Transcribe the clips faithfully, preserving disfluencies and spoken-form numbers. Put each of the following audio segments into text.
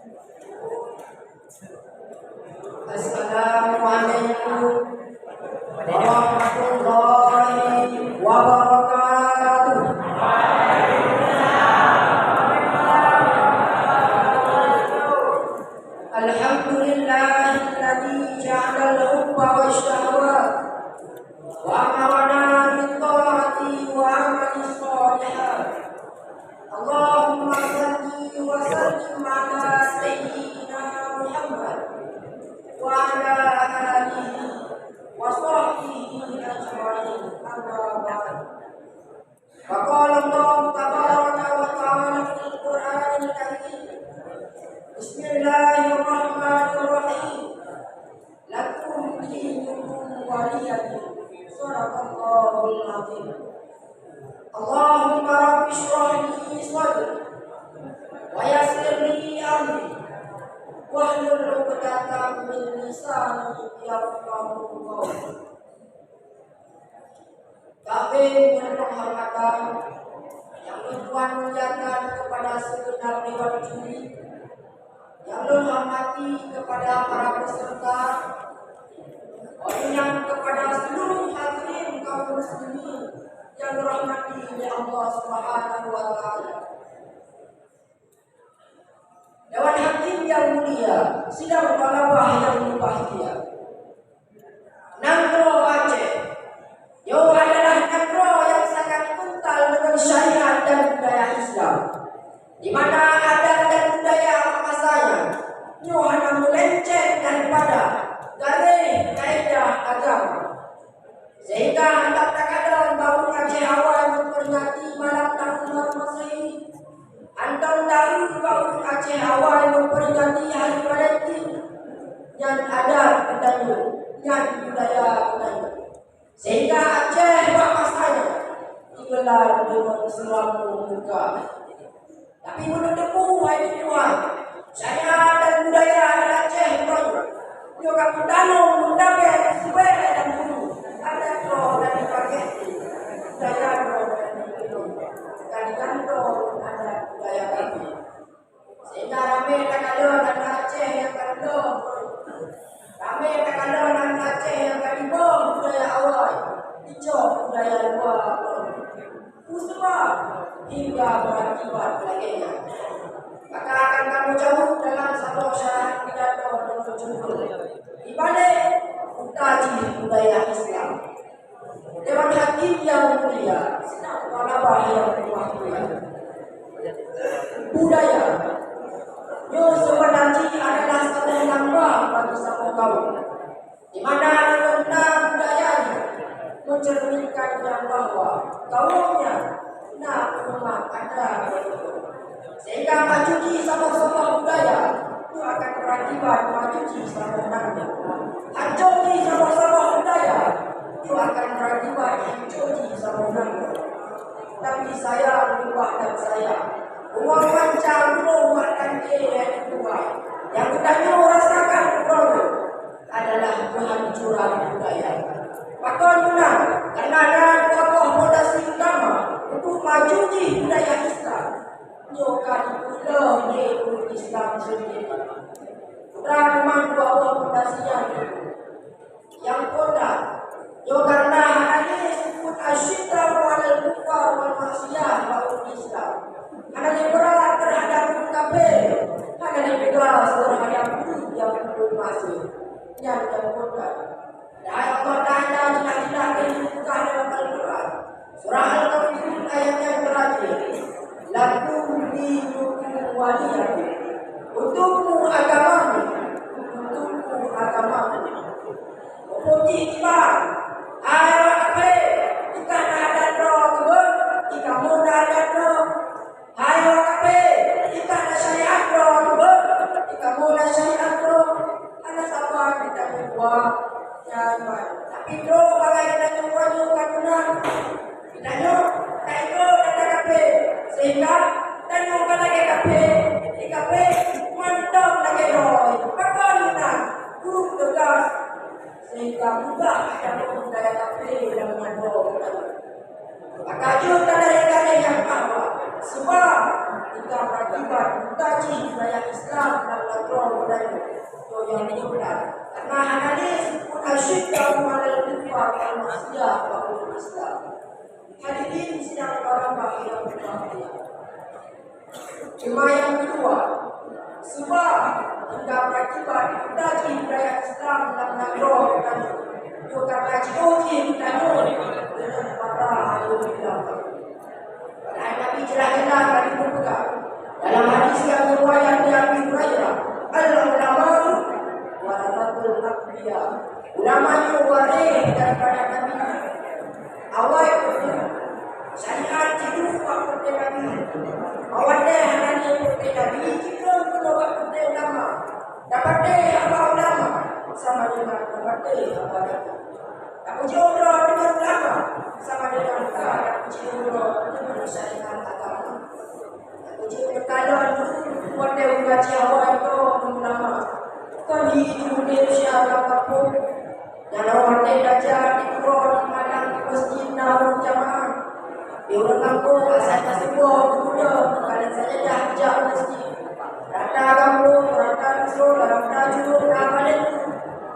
Assalamualaikum warahmatullahi wabarakatuh. Alhamdulillahilladzi ja'alal hubba wasyahwat wa amarana bit ta'ati wa amalis shalihat. Allahumma shalli wa sallim ala sayyidina Muhammad wa ala alihi wa sahbihi ajma'in. Amma ba'd. Faqala Allahu tabaraka wa ta'ala fil Qur'anil Karim. Bismillahirrahmanirrahim. Lakum dinukum waliya din. Shadaqallahul azim. Allahumma rabbi shrah li sadri wa yassir li amri wahlul 'uqdatam min lisani yafqahu qawli. Tapi dengan penghormatan yang Tuhan muliakan kepada segenap dewan juri, yang lôn hormati kepada para peserta, kemudian kepada seluruh hadirin kaum muslimin yang dirahmati oleh Allah Subhanahu wa Taala. Dewan Hakim yang mulia, sidang thalabah yang berbahagia. Nanggroe Aceh. Nyoe adalah nanggroe nyang sangat kental deungon syariat dan budaya Islam, di mana adat dan budaya masa nyan nyoe hana meulenceng daripada garéh kaedah agama. Sehingga hantom takalon bak ureueng Aceh awai memperingati malam tahun baru Masehi. Hantom taeu bak ureueng Aceh awai memperingati Hari Valentine. Nyan adat geutanyoe, nyan budaya geutanyoe. Sehingga Aceh bak masa nyan digelar deungon seuramoe muka. Tapi meunurot teupeu hai Tuhan, syariat dan budaya di Aceh nyoe, nyoe ka meutanong meutabek subek dan bulu. Adat droe dan dipakai, budaya droe dan dipeulong. Ka digantoe adat budaya kami. Sehingga ramé takalon aneuk Aceh nyang ka lom. Ramé takalon aneuk Aceh nyang ka diboh budaya awai, dicok budaya luwa. Peue sabab hingga berakibat lagèe nyan? Maka akan kamoe jaweueb dalam saboh syarah pidato nyang meucungkol. Di balek buta jih budaya Islam. Dewan Hakim yang mulia, sidang thalabah yang berbahagia. Budaya nyoe seubeuna jih adalah saboh nanggroe bagi saboh kaum. Di mana ureueng na budayanya mencerminkan nyang bahwa kaumnya na umat ada, sehingga maju jih saboh-saboh budaya, itu akan berakibat maju jih saboh nanggroe. Hanco jih saboh-saboh budaya, itu akan berakibat hanco jih saboh nanggroe. Tapi sayang, lupa dan sayang, umat panjang dulu umat dan yang kedua, yang kita rasakan dulu adalah kehancuran budaya. Pakon meunan? Karena na dua boh fondasi utama untuk maju jih budaya Islam. Nyoe ka dipeuleueh lé ureueng Islam sendiri. Padahai memang dua boh fondasi nyan. Nyang phôn, nyoe karena hana lé seupôt asyidda'u 'alal kuffar wal ma'siyah bak ureueng Islam. Hana lé brat terhadap ureueng kafé, hana lé teugas terhadap ureueng nyang peubuet maksiat. Nyan nyang phôn. Padahai Allah Taala jelas-jelas geupeugah dalam Al-Quran, surah Al-Kafirun ayat nyang terakhir, "Lakum dinukum waliyadin." Untukmu agamamu, untukmu agamamu. Hukum jih iman, hai awak kafé, jika na adat droe keubeuen, jika meunan adat droe. Hai awak kafé, jika na syariat droe keubeuen, jika meunan syariat droe. Hana saban kita meubuet nyan, tapi droe bangai kita nyoe ka tunang. Tanyoe, taikot ata kafé, sehingga tanyoe ka lagèe kafé, di kafé mantong lagèe droe. Pakon meunan? Guru teugas, sehingga mudah tanyoe budaya kafé dan meunyoe. Maka jeuet tanda ikan yang bahwa sebab kita berakibat buta jih budaya Islam dan Teuma nyang keudua, sebab hingga berakibat tajih budaya Islam lam nanggroe geutanyoe. Nyoe karena jiôh jih geutanyoe deungon para ahli ulama. Padahai Nabi jelas-jelas ka geupeugah dalam hadis nyang riwayat dari Abi Hurairah, "Al-ulama'u warasatul anbiya." Ulama nyoe waréh daripada nabi. Awai syariat jidong bak peureulée nabi. Awai hana jeuet peureulée nabi, jidong keunoe bak peureulée ulama. Tapatéh haba ulama sama dengan tapatéh haba nabi. Tapeujeuet droe deungon ulama sama dengan ka tapeujeuet droe deungon syariat agama. Tapeujeuet teukalon watée meugaji awai droe ngon ulama. Kon di Indonesia lam kampung. Dalam watée belajar di pukon malam di masjid na ureuëng jamaah. Di ureuëng kampung asai ka suboh geuduek, ka lheueh sajadah jak u masjid. Rata kampung, rata dusun, rata jurông na balée,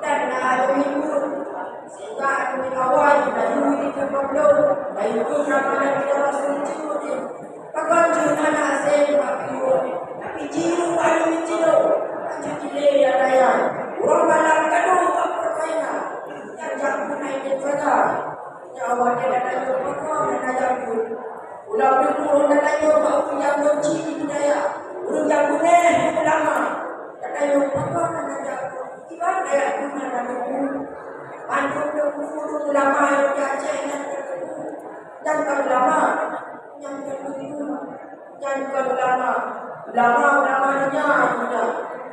dan na adoe minggu. Sehingga adoe awai laju di kampung, dan itu nama Nabi Rasul Jibril. Pakon jeuet hana asée bak piôh, tapi jiôh bak aneuk miet jinoe, laju jilé ya dayah. Uroe malam gadôh bak peurmainan, nyang jak peunaikét sagai. Nyan awak nyan tatanyong pakon hana jak peuet. Ulah peuet uroe tatanyong bak ureuëng nyang ngon cit di budaya, ureuëng nyang beungéh di ulama. Tatanyong pakon hana jak peuet, kiban dayah guna hana peuet. Mandum ureuëng ulama nyang di Aceh nyan ka peuet. Nyan ka ulama. Nyang keudua, nyan kon ulama. Ulama, ulama donya, donya.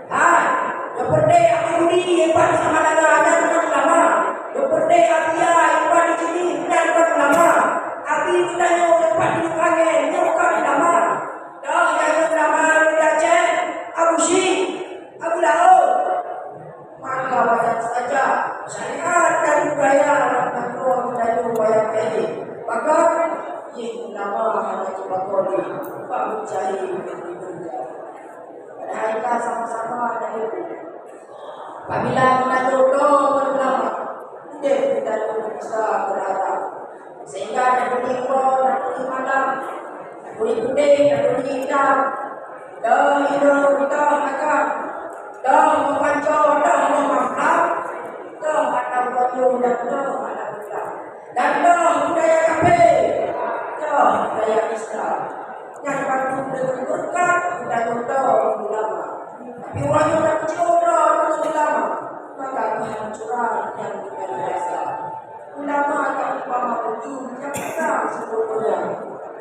Hai, neupeudeh Abi Budi iban Samalanga, nyan kon ulama. Neupeudeh Abi Yahya iban di sini, nyan kon ulama. Abi Geutanyoe iban di Pangéng, nyan kon ulama. Toh nyang ulama di Aceh, Abu Syik, Abu Laôt. Maka wajar saja syariat dan budaya lam nanggroe geutanyoe wayang peuék. Maka jih ulama hana jipakon lé, bak meucai ngon ibu. Padahai ka sama-sama dari apabila geutanyoe droe ngon ulama, udeb geutanyoe bisa berharap. Sehingga taturi uroe, taturi malam, taturi putéh, taturi itam, toh inong, toh agam, toh meupanco, toh meumakam, toh atau baju dan toh anak muda, dan toh budaya kafé, toh budaya Islam. Nyan patut deungon beureukat geutanyoe droe ulama. Tapi uroe nyoe tapeujeuet droe ulama, maka keuhancoran nyang luar biasa. Ulama ka umpama ujeuen nyang besar sigoe donya.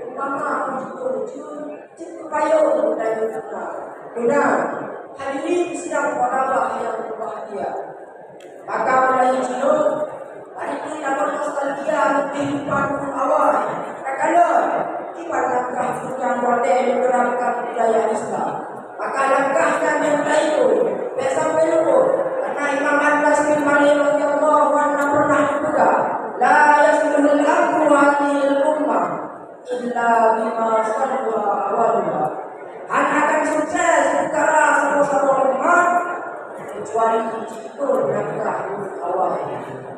Umpama ujeuen-ujeuen jeuet peupayong dan guna. Guna, hadirin sidang para nyang berbahagia. Maka mulai jinoe, mari kita bernostalgia kehidupan awai. Takalon, kiban langkah bukan model menerapkan budaya Islam. Maka langkah nyan nyang taikôt, bék sampai luput. Karena Imam Anas bin Malik radhiyallahu anhu pernah geupeugah, "La yasluhul amru hadhil ummah illa bima salaha awwaluha." Hana akan sukses peukara saboh-saboh umat, kecuali jikheun langkah awai.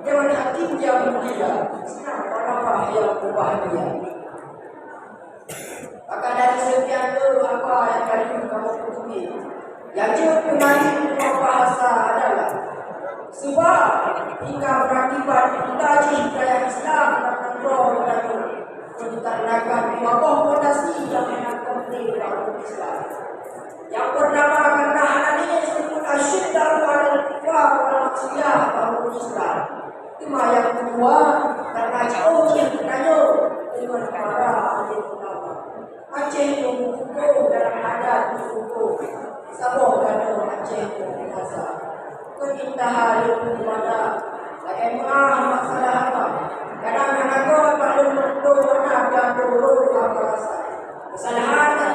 Dewan Hakim yang mulia, sidang ulama yang berbahagia. Maka dari sekian tu apa yang tadi kamu kutumi, yang jeuet keumarin ubak bahasa adalah sebab hingga berakibat tajih budaya Islam dan nanggroe geutanyoe. Dikarenakan dua boh pondasi nyang hana komplit dalam Islam. Nyang peurtama karena hana niet seubut asyidda'u 'alal kuffar wal maksiyah dalam Islam. Teuma nyang keudua karena jauh jih geutanyoe deungon para alim ulama. Aceh nyoe meukumpôi dalam adat meukumpôi. Saboh gata Aceh nyoe biasa. Kon intaha lôn peumada, lagée meuah masalah haba. Kadang hana kon bak lôn meututoe hana gata rôh haba rasa. Keusalahan dan